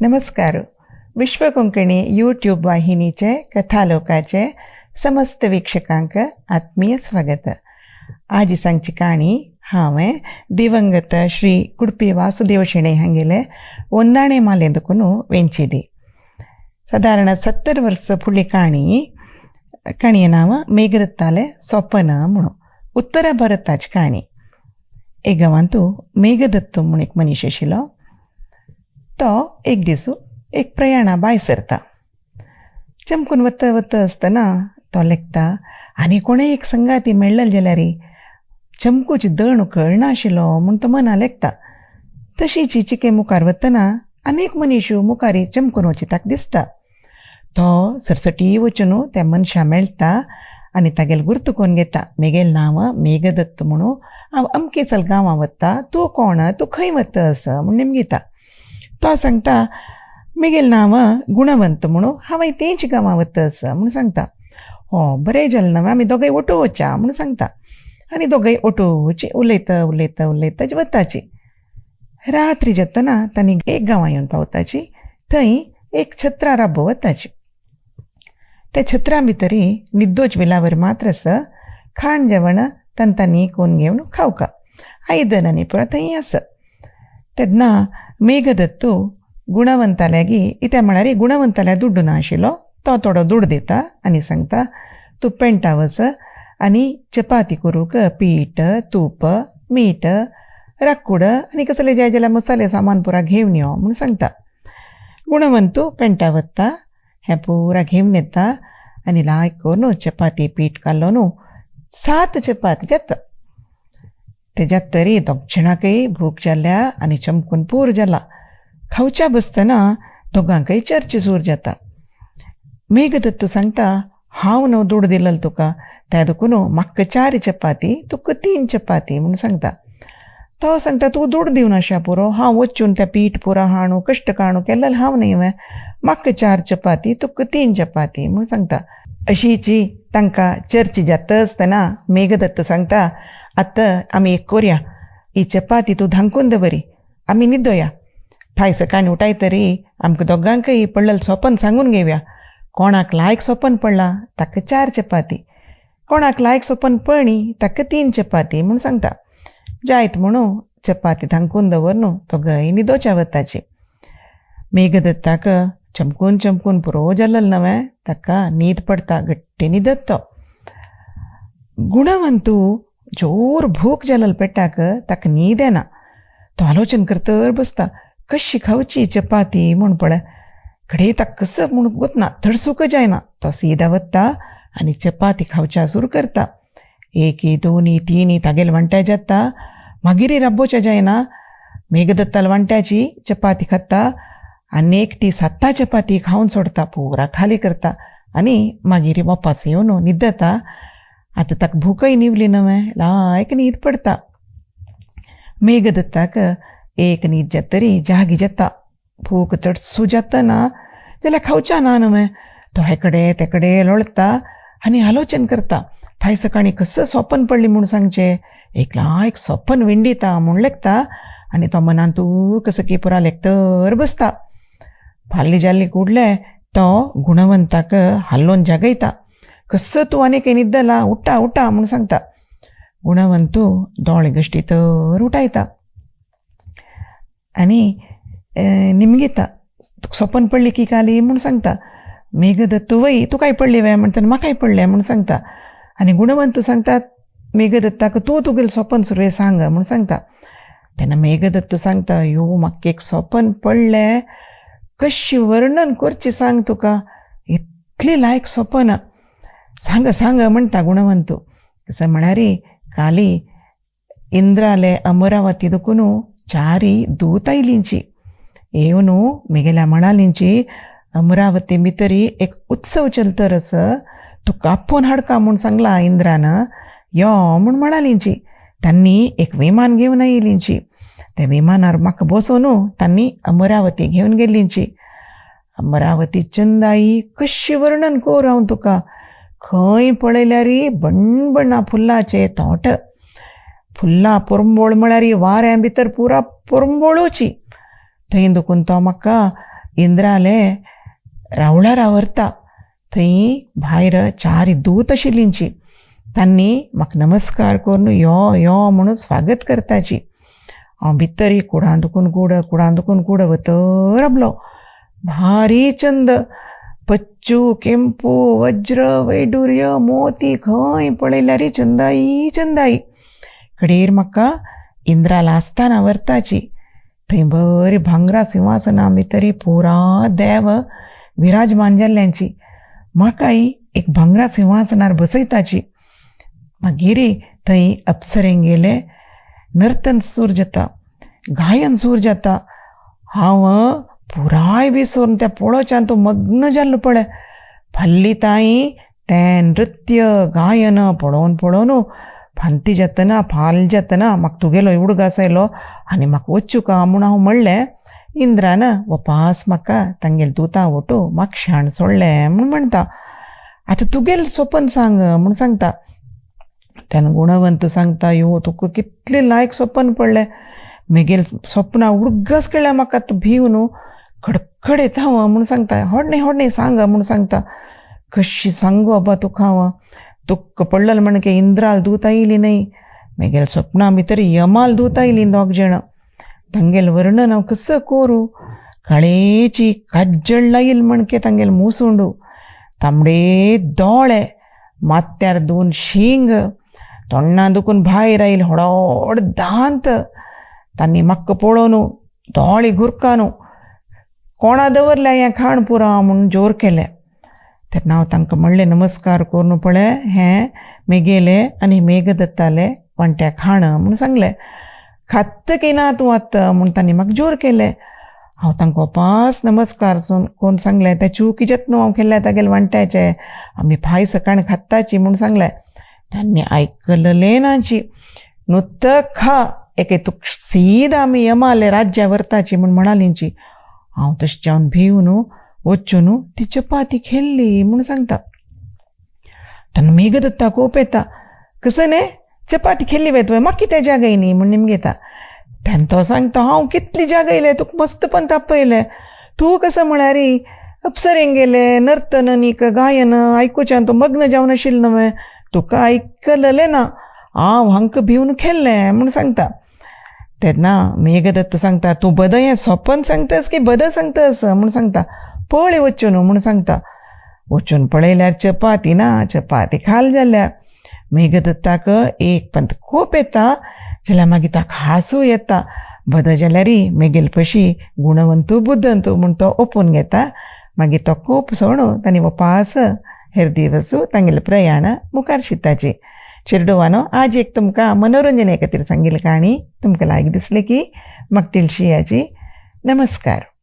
नमस्कार. विश्व कोंकणी यूट्यूब वाहिनीचे कथालोकाचे समस्त वीक्षकांक आत्मीय स्वागत. आज सांगची काणी हांवें दिवंगत श्री कुडपी वासुदेव शेणै हांगेले ओंदाणे माले देखून वेंचिली. सादारण 70 वर्सां फुडली काणी. काणये नांव मेघदत्ताले सोपन म्हणून. उत्तर भारताची काणी. एक गांवांतू मेघदत्त म्हूण एक मनीस आशिल्लो. तो एक दीस एक प्रयाणा भायर सरता. चमकून वता वता आसतना तो लेखता आनी कोणें एक संगाती मेळ्ळें जाल्यार चमकूची दण कळनाशिल्लो म्हूण तो मना लेखता. तशीच चिके मुखार वतना अनेक मनीस मुखार चमकून वची ताका दिसता. तो सरसटी वचून त्या मनशा मेळटा आनी तागेल गुर्त कोन्न घेता. मेगेल नांव मेघदत्त म्हणून, हांव अमके चल गांवां वता, तूं कोण, तूं खंय वता असो म्हूण निमगिता. तो सांगता मेगेल नांव गुणवंत म्हणून, हांवें तेंच गांवां वता आसा म्हूण सांगता. हो बरें जालें ना, आमी दोगांय ओटो वच्या म्हूण सांगता. आनी दोगांय ओटोची उलयता उलयता उलयता वताची. रात्री जातना तांणी एक गांवां येवन पावताची. थंय एक छत्रा राबो वताची. त्या छत्रा भितरी निद्दोच विलावर मात्र आसा. खाण जेवण तांतांनी कोण घेवन खावका, आयदन आनी पुरा थंय आसा. तेन्ना मेघदत्तू गुणवंताल्यागी इत्या म्हळ्यार गुणवंताल्या दुड्डू ना आशिल्लो. तो थोडो दुड दिता आनी सांगता तूं पेंटा वच आनी चपाती करूंक पीठ, तूप, मीठ, राकूड आनी कसले जाय जाल्यार मसाले सामान पुरा घेवन यो म्हूण सांगता. गुणवंतू पेंटा वता, हें पुरा घेवन येता आनी लायक करून चपाती पीठ काडलो न्हू 7 चपाती जाता. ते जातरी दोग जाणांकय भूक जाल्या आनी चमकून पूर जाला. खावच्या बसतना दोगांकय चर्च सूर जाता. मेघदत्तू सांगता हांव न्हू दुड दिलेलो तुका, त्या देखून म्हाका 4 चपाती तुका 3 चपाती म्हूण सांगता. तो सांगता तूं दुड दिवन आशा पुरो, हांव वचून त्या पीठ पुरा हाणू कश्ट काणू केल्लें हांव न्ही वें, म्हाका 4 चपाती तुका 3 चपाती म्हूण सांगता. अशीची तांकां चर्च जाता आसतना मेघदत्त सांगता आतां आमी एक कोरया, ही चपाती तूं धांकून दवरी, आमी न्हिदोया. फाय सकाळीं उठाय तरी आमकां दोगांकय पडलेलें सोपन सांगून घेवया. कोणाक लायक सोपन पडलां ताका 4 चपाती, कोणाक लायक सोपन पळणी ताका 3 चपाती म्हूण सांगता. जायत म्हणून चपाती धांकून दवर न्हू दोगांय न्हिदोच्या वताची. मेघदत्ताक चमकून चमकून पुरो जालें नवें, ताका न्हीद पडटा, घट्टी न्हिदत तो. गुणवंतू जोर भूक जालेल पेटाक ताका न्हीद येना. तो आलोचन करतर बसता कशी खावची चपाती म्हूण पळय. घडये ताका कसं म्हूण गोतना थडसूक जायना. तो सीदा वता आनी चपाती खावच्या सुरू करता. 1 2 3 तागेल वांट्या जाता. मागीर राबोच्या जायना. मेघदत्ताल वांट्याची चपाती खाता आनी एक ती 7 चपाती खावन सोडता, पुरा खाली करता आनी मागीर वापस येवन न्हिदता. आतां ताका भूकय निवली नवें, लायक न्हीद पडटा. मेघदत्ताक एक न्हीद जातरी जागी जाता. भूक तडसू जाता ना जाल्यार खावच्या ना न्हय. तो हेकडे तेकडे लोळता आनी आलोचन करता. फाय सकाळीं कसं सोपन पडली म्हूण सांगचें, एक लायक सोपन विंडिता म्हूण लेखता आनी तो मनान तूं कसं की पुरा लेखतर बसता. फाल्ली जाल्ली कुडले तो गुणवंताक हालोवन जागयता. कसं तूं आनी खंय न्हिदला, उठा उठा म्हूण सांगता. गुणवंतू दोळे गश्टी तर उठायता आनी निमगिता, सोपन पडली की काली म्हूण सांगता. मेघदत्तू वय तुकाय पडली वे म्हणटा, म्हाकाय पडलें म्हूण सांगता. आनी गुणवंत सांगता मेघदत्ताक तूं तुगेलें सोपन सुरवे सांग म्हूण सांगता. तेन्ना मेघदत्त सांगता यो म्हाका एक सोपन पडलें, कशी वर्णन करचें सांग तुका, इतली लायक सोपन सांग सांग म्हणटा गुणवंतू. कसं म्हळ्यार काली इंद्राले अमरावती देखून 4 दूत आयलींची येवन मेगेल्या म्हणालींची अमरावती भितरी एक उत्सव चलतर आसा, तुका आपोवन हाडका म्हूण सांगला इंद्रान, यो म्हूण म्हणालींची. तांणी एक विमान घेवन आयलींची. त्या विमानार म्हाका बसोवन तांणी अमरावती घेवन गेल्लींची. अमरावती चंदाई कशी वर्णन कर हांव तुका, खंय पळयल्यार बणबणा फुलाचे तोट, फुल्लां पोरंबोळ म्हळ्यार वाऱ्या भितर पुरा पोरंबोळोची. थंय दुखून तो म्हाका इंद्राले रावळार आवरता. थंय भायर 4 दूत आशिल्लींची. तांणी म्हाका नमस्कार करून यो यो म्हणून स्वागत करताची. हांव भितर कुडां दुखून कूड कुडां दुखून कूड वतर राबलो. भारी चंद, पच्चू, केंपू, वज्र, वैडूर्य, मोती, खंय पळयल्यार चंदाई चंदाई. कडेर म्हाका इंद्राला आस्थान व्हरताची. थंय बरी भांगरा सिंहासना भितरी पुरा देव विराजमान जाल्ल्यांची. म्हाकाय एक भांगरा सिंहासनार बसयताची. मागीर थंय अप्सरेंगेले नर्तन सूर जाता, गायन सूर जाता. हांव पुराय विसरून त्या पळोवच्यान तो मग्न जाल्लो पळय. फाल्ली ताई तें नृत्य गायन पळोवन पळोवन फांती जातना फाल जातना म्हाका तुगेलो उडगास आयलो आनी म्हाका वचूका म्हूण हांव म्हणलें. इंद्रान वपास म्हाका तांगेले दुतां वटू म्हाका शाण सोडलें म्हूण म्हणटा. आतां तुगेलें सपन सांग म्हूण सांगता. तेन्ना गुणवंत सांगता, यो तुका कितलें लायक सपन पडलें. मेगेल सपनां उडगास कळ्ळ्या म्हाका, आतां भिव न्हू खडखड येता हांव म्हूण सांगता. होडणे होडणे सांग म्हूण सांगता. कशी सांगू बाबा तुका हांव, तुका पडलें म्हण की इंद्राल दूत आयली न्हय, मेगेल सपनां भितर यमाल दूत आयली दोग जाणां. तांगेल वर्णन हांव कसो करूं. काळेची काज्जळ लायल म्हणके तांगेल मुसुंडू, तांबडे दोळे, माथ्यार 2 शिंग, तोंडा दुखून भायर आयल होडोड दांत. तांणी म्हाका पळोवन दोळे गुरकानू कोणा दवरल्या हें खाण पुरा म्हूण जोर केलें. तेन्ना हांव तांकां म्हणलें नमस्कार करून पळय हें मेगेले आनी मेघदत्ताले वांट्या खाण म्हूण सांगलें. खात्त की ना तूं आतां म्हूण तांणी म्हाका जोर केलें. हांव तांकां वापास नमस्कार कोण सांगलें. तें चुकी जत्न हांव केल्लें तागेले वांट्याचे, आमी फाय सकाळी खात्ताची म्हूण सांगलें. तांणी आयकलें नाची. नुत्त खा एके तुका सीद आमी यमाले राज्या व्हरताची म्हूण म्हणालींची. हांव तशें जावन भिवन वचून ती चपाती खेल्ली म्हूण सांगता. तेन्ना मेघदत्ता कोप येता. कसो न्ही चपाती खेल्ली वे तुवें, म्हाका कितें जागय न्ही म्हूण निमगेता. तेन्ना तो सांगता, हांव कितली जागयलें तुका मस्तपण तापयलें, तूं कसो म्हळ्यार अप्सरेंक गेलें नर्तन आनीक गायन आयकुच्यान तूं मग्न जावन आशिल्लें न्हय, तुका आयकलें ना, हांव हांकां भिवन खेल्लें म्हूण सांगता. तेन्ना मेघदत्त सांगता, तूं बद हें सोपन सांगतास की बद सांगतास म्हूण सांगता. पळय वचून म्हूण सांगता. वचून पळयल्यार चपाती ना, चपाती खाल जाल्या. मेघदत्ताक एक पंत खूब येता जाल्यार मागीर ताका हांसूं येता. बद जाल्यार मेगेल पशी गुणवंतू बुद्धंतू म्हूण तो ओपून घेता. मागीर तो खूब सोणू तांणी वपास हेर दिवसू तांगेलें प्रयाण मुखार शिताची. चेरडुवानो आज एक तुमकां मनोरंजने खातीर सांगिल्ली काणी तुमकां लायक दिसली की म्हाका तिळशी. नमस्कार.